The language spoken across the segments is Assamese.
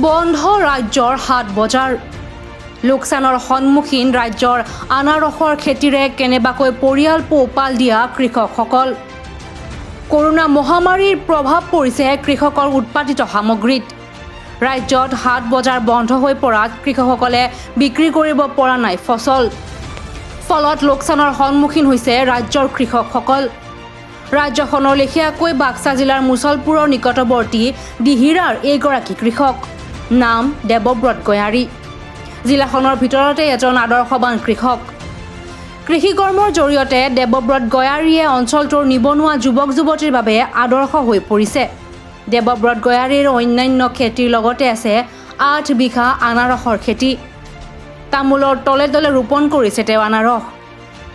বন্ধ ৰাজ্যৰ হাট বজাৰ। লোকচানৰ সন্মুখীন ৰাজ্যৰ আনাৰসৰ খেতিৰে কেনেবাকৈ পৰিয়াল পোহপাল দিয়া কৃষকসকল। কৰোণা মহামাৰীৰ প্ৰভাৱ পৰিছে কৃষকৰ উৎপাদিত সামগ্ৰীত। ৰাজ্যত হাট বজাৰ বন্ধ হৈ পৰাত কৃষকসকলে বিক্ৰী কৰিব পৰা নাই ফচল। ফলত লোকচানৰ সন্মুখীন হৈছে ৰাজ্যৰ কৃষকসকল। ৰাজ্যখনৰ লেখীয়াকৈ বাক্সা জিলাৰ মুছলপুৰৰ নিকটৱৰ্তী দিহিৰাৰ এইগৰাকী কৃষক, নাম দেৱব্ৰত গয়াৰী। জিলাখনৰ ভিতৰতে এজন আদৰ্শবান কৃষক। কৃষিকৰ্মৰ জৰিয়তে দেৱব্ৰত গয়াৰীয়ে অঞ্চলটোৰ নিবনুৱা যুৱক যুৱতীৰ বাবে আদৰ্শ হৈ পৰিছে। দেৱব্ৰত গয়াৰীৰ অন্যান্য খেতিৰ লগতে আছে 8 বিঘা আনাৰসৰ খেতি। তামোলৰ তলে তলে ৰোপণ কৰিছে তেওঁ আনাৰস।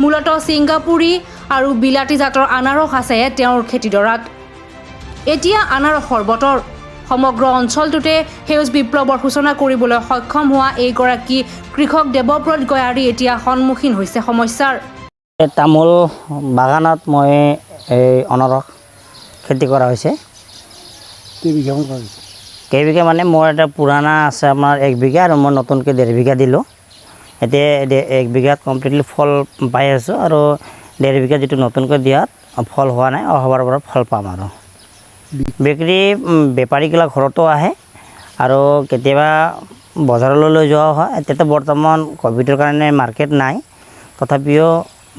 মূলতঃ ছিংগাপুৰী আৰু বিলাতী জাতৰ আনাৰস আছে তেওঁৰ খেতিডৰাত। এতিয়া আনাৰসৰ বতৰ। সমগ্ৰ অঞ্চলটোতে সেউজ বিপ্লৱৰ সূচনা কৰিবলৈ সক্ষম হোৱা এইগৰাকী কৃষক দেৱব্ৰত গয়াৰী এতিয়া সন্মুখীন হৈছে সমস্যাৰ। এই তামোল বাগানত মই এই অনাৰস খেতি কৰা হৈছে। কেইবিঘামান কৰা হৈছে? কেইবিঘা মানে মোৰ এটা পুৰাণা আছে আপোনাৰ 1 বিঘা আৰু মই নতুনকৈ 1.5 বিঘা দিলোঁ। এতিয়া 1 বিঘাত কমপ্লিটলি ফল পাই আছোঁ আৰু 1.5 বিঘা যিটো নতুনকৈ দিয়াত ফল হোৱা নাই। অহাবাৰৰ পৰা ফল পাম। আৰু বিক্ৰী বেপাৰীগিলা ঘৰতো আহে আৰু কেতিয়াবা বজাৰলৈ লৈ যোৱাও হয়। এতিয়াতো বৰ্তমান ক'ভিডৰ কাৰণে মাৰ্কেট নাই, তথাপিও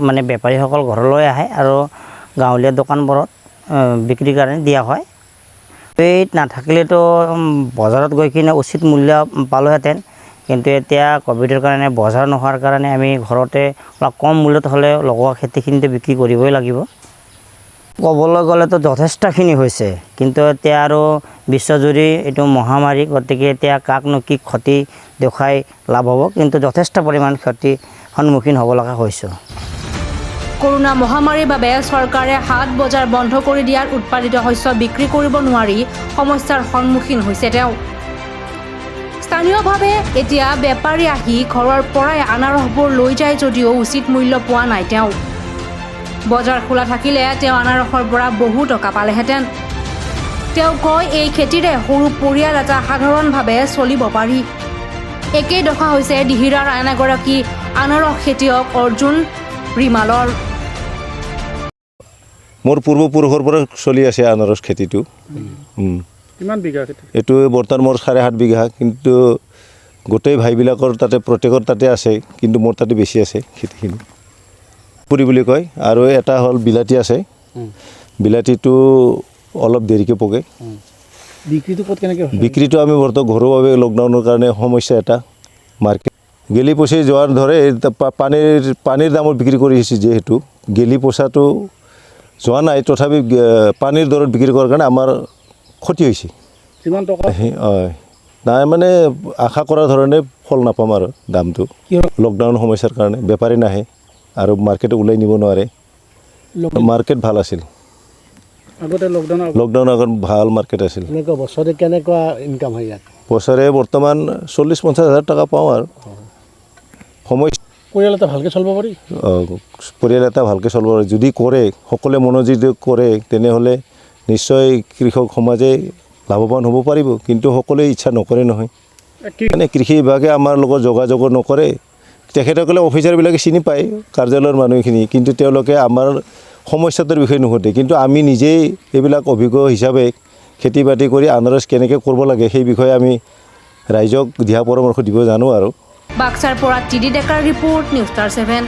মানে বেপাৰীসকল ঘৰলৈ আহে আৰু গাঁৱলীয়া দোকানবোৰত বিক্ৰীৰ কাৰণে দিয়া হয়। এই নাথাকিলেতো বজাৰত গৈ কিনে উচিত মূল্য পালোহেঁতেন, কিন্তু এতিয়া ক'ভিডৰ কাৰণে বজাৰ নোহোৱাৰ কাৰণে আমি ঘৰতে অলপ কম মূল্যত হ'লেও লগোৱা খেতিখিনিতো বিক্ৰী কৰিবই লাগিব। ক'বলৈ গ'লেতো যথেষ্টখিনি হৈছে, কিন্তু এতিয়া আৰু বিশ্বজুৰি এইটো মহামাৰী, গতিকে এতিয়া কাকনো কি ক্ষতি দেখুৱাই লাভ হ'ব? কিন্তু যথেষ্ট পৰিমাণ ক্ষতিৰ সন্মুখীন হ'ব লগা হৈছোঁ। কৰোণা মহামাৰীৰ বাবে চৰকাৰে হাট বজাৰ বন্ধ কৰি দিয়াত উৎপাদিত শস্য বিক্ৰী কৰিব নোৱাৰি সমস্যাৰ সন্মুখীন হৈছে তেওঁ। স্থানীয়ভাৱে এতিয়া বেপাৰী আহি ঘৰৰ পৰাই আনাৰসবোৰ লৈ যায় যদিও উচিত মূল্য পোৱা নাই তেওঁ। বজাৰ খোলা থাকিলে তেওঁ আনাৰসৰ পৰা বহু টকা পালেহেঁতেন। তেওঁ কয়, এই খেতিৰে সৰু পৰিয়াল এটা সাধাৰণভাৱে চলিব পাৰি। একেই দশা হৈছে দিহিৰাৰ আন এগৰাকী আনাৰস খেতিয়ক অৰ্জুন ৰিমালৰ। মোৰ পূৰ্বপুৰুষৰ পৰা চলি আছে আনাৰস খেতিটো। কিমান বিঘা খেতি? এইটো বৰ্তমান মোৰ 7.5 বিঘা, কিন্তু গোটেই ভাইবিলাকৰ তাতে প্ৰত্যেকৰ তাতে আছে, কিন্তু মোৰ তাতে বেছি আছে খেতিখিনি। পুৰি বুলি কয় আৰু এটা হ'ল বিলাতী আছে। বিলাতীটো অলপ দেৰিকৈ পকে। বিক্ৰীটো ক'ত কেনেকৈ হয়? বিক্ৰীটো আমি বৰ্তমান ঘৰুৱাভাৱে, লকডাউনৰ কাৰণে সমস্যা এটা, মাৰ্কেট গেলি পচি যোৱাৰ ধৰে পানীৰ দামত বিক্ৰী কৰি আহিছে। যিহেতু গেলি পচাটো যোৱা নাই, তথাপি পানীৰ দৰত বিক্ৰী কৰাৰ কাৰণে আমাৰ ক্ষতি হৈছে। কিমান টকা? হয়, নাই মানে আশা কৰাৰ ধৰণে ফল নাপাম আৰু দামটো কিহৰ? লকডাউন সমস্যাৰ কাৰণে বেপাৰী নাহে আৰু মাৰ্কেটত ওলাই নিব নোৱাৰে। মাৰ্কেট ভাল আছিল। আগতে লকডাউনৰ লকডাউনৰ আগত ভাল মাৰ্কেট আছিল। এনেকুৱা বছৰে কেনেকুৱা ইনকাম হয় ইয়াত? বছৰে বৰ্তমান 40-50 হাজাৰ টকা পাওঁ আৰু সমস্যা পৰিয়াল এটা ভালকৈ চলিব পাৰি? পৰিয়াল এটা ভালকৈ চলিব পাৰে। যদি কৰে, সকলোৱে মনোযোগ দি কৰে, তেনেহ'লে নিশ্চয় কৃষক সমাজে লাভৱান হ'ব পাৰিব। কিন্তু সকলোৱে ইচ্ছা নকৰে নহয়। কি মানে কৃষি বিভাগে আমাৰ লগত যোগাযোগো নকৰে। তেখেতসকলে অফিচাৰবিলাকে চিনি পায় কাৰ্যালয়ৰ মানুহখিনি, কিন্তু তেওঁলোকে আমাৰ সমস্যাটোৰ বিষয়ে নুসুধে। কিন্তু আমি নিজেই এইবিলাক অভিজ্ঞ হিচাপে খেতি বাতি কৰি আনাৰস কেনেকৈ কৰিব লাগে, সেই বিষয়ে আমি ৰাইজক দিহা পৰামৰ্শ দিব জানো আৰু। বাক্সাৰ পৰা টি ডি ডেকাৰ ৰিপৰ্ট, নিউজ ষ্টাৰ 7।